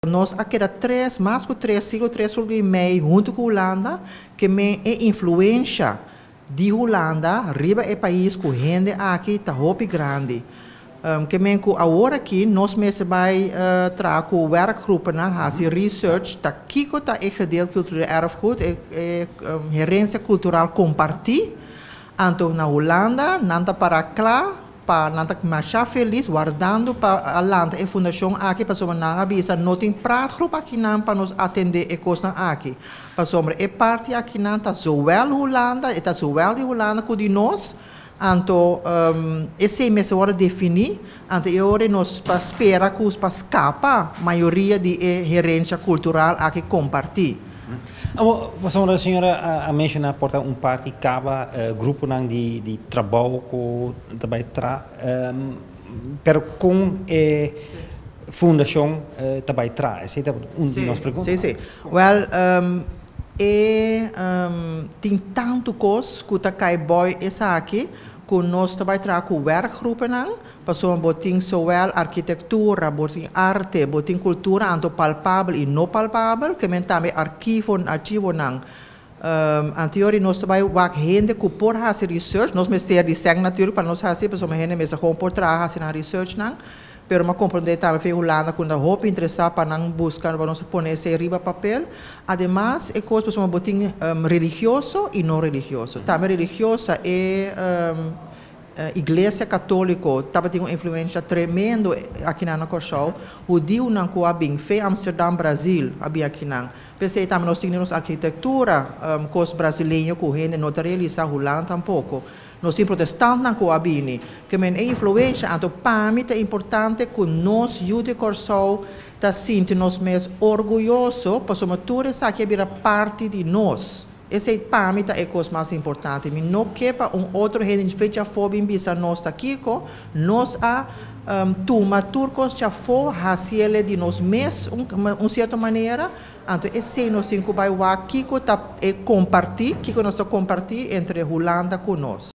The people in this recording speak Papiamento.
Nos a keda tres, mas ku tres siglo, 3 siglo i mei huntu ku Hulanda, ke men e influensia di Hulanda riba e pais ku hende aki ta hopi grandi. Ke men ku awor aki nos mester bai traha ku werkgroepen, hasi research, ta kiko ta e gedeeld cultureel erfgoed, e herensia kultural kompartí. Anto na Hulanda, nan ta para kla pa nan ta masha felis wardando pa lanta e fundashon aki, pasobra nan a bisa no tin praatgroep aki nan pa nos atendé e kosnan aki. Pasobra e parti aki nan ta zowel Hulanda, e ta zowel di Hulanda ku di nos. Anto esei mester wòrdu definí, anto e ora nos pa spera ku pa skapa mayoria di e herensia kultural aki kompartí. Awor, pasobra señora a menshoná por ta un parti kaba gruponan di trabou ku ta bai traha, pero kon e fundashon ta bai traha? Esei ta un di nos pregunta. Sí. Well, e tin tantu kos ku ta kai bou esaki ku nos ta bai traha ku werkgroepen, pasobra bo tin zowel arkitektura, bo tin arte, bo tin kultura, anto palpabel i no palpabel, ke men tambe archivonan. Anterior nos ta bai wak hende ku por hasi research, nos mester di sèn natuurlijk pa nos hasi, pasobra hende mester gewoon por traha hasi nan research nan, pero m'a komprondé tambe via Hulanda ku nan hopi interesá pa nan buska pa nos pone esei riba papel. Ademas, e kos pasobra bo tin religioso i no religioso. Tambe religiosa e Iglesia Katóliko tabatin un influensia tremendo aki na Kòrsou. Hudiunan ku a bin for di Amsterdam, Brasil, a bin aki nan. P'esei tambe nos tin nos arkitektura kos brasileño ku hende no ta realisá Hulanda tampoko. Nos tin protestantnan ku a bini. Ke men e influensia, anto pa mi ta importante ku nos yu di Kòrsou ta sinti nos mes orguyoso, pasobra tur esaki a bira parti di nos. Esei pa mi ta e kos mas importante. Mi no ke pa un otro hende for di afó bin bisa nos ta kiko, nos a tuma tur kos di afó, hasiele di nos mes un sierto manera. Anto esei nos tin ku bai wak kiko ta e kompartí, kiko nos ta kompartí entre Hulanda ku nos.